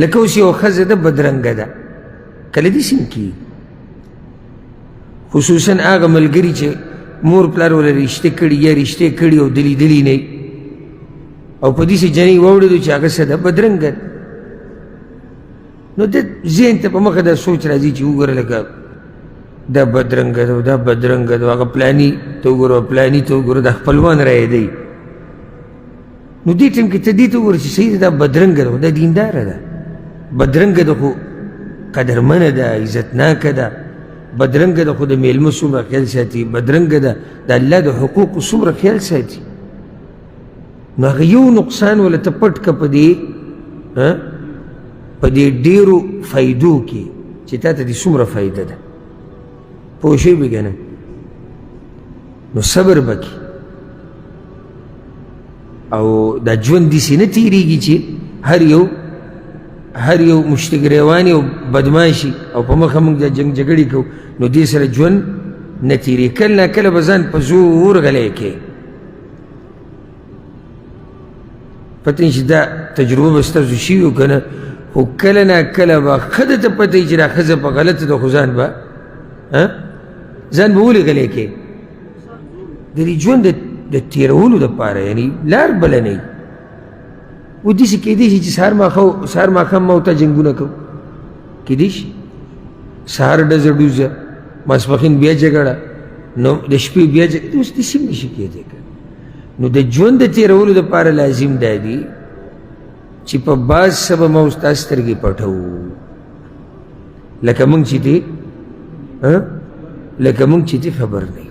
لکه اوس یو ښځه ده بدرنګه ده، کله داسې هم کېږي، خصوصا هغه ملګري چې مور پلار وله رشته کړي یا رشتې کړي او دلی دلی نه، او په داسې جنۍ واوړېدو چې هغه څه ده بدرنګه ده. نو د ذهن ته په مخه دا سوچ راځي چې وګوره لکه دا بدرنګه ده، دا بدرنګه ده، هغه پلاني ته وګوره، پلاني ته وګوره، دا خپلوان رایادوي. نو دې ټیم کې ته دې ته وګوره چې صحیح ده دا بدرنګه ده، خو دا دینداره ده، بدرنګه ده خو قدرمنه ده، عزتناکه ده، بدرنګه ده خو د میلمه څومره خیال ساتي، بدرنګه ده د الله د حقوقو څومره خیال ساتي. نو هغه یو نقصان وله ته پټ که په دې په دې ډېرو فایدو کې چې تا ته دې څومره فایده ده، پوه شوې به که نه؟ نو صبر به کې، او دا ژوند داسې نه تېرېږي چې هر یو مشتګریواني او بدماشي او په مخه موږ د جنګ جګړې کوو، نو دې سره ژوند نه تېرېږي. کله نا کله به ځان په زور غلی کې. پته نشي دا تجربه به ستاسو شوي او که نه، خو کله نا کله به ښه درته پته وي چې دا ښځه په غلطه ده، خو ځان به ځان به ولې غلی کې؟ د دې ژوند د تېرولو دپاره، یعنی لار بله نه وي. و داسې کېدای شي چې سهار ماښام ما او تا جنګونه کوو، کېدای شي سهار ډزه ډوزه، ماسپښین بیا جګړه، نو د شپې بیا جګړه، اوس داسې هم نشي کېدی که. نو د ژوند د تېرولو دپاره لازم دا دي چې په بعض څه به ما او ستا سترګې پټوو، لکه موږ چې دي لکه موږ چې دي خبر نه یو.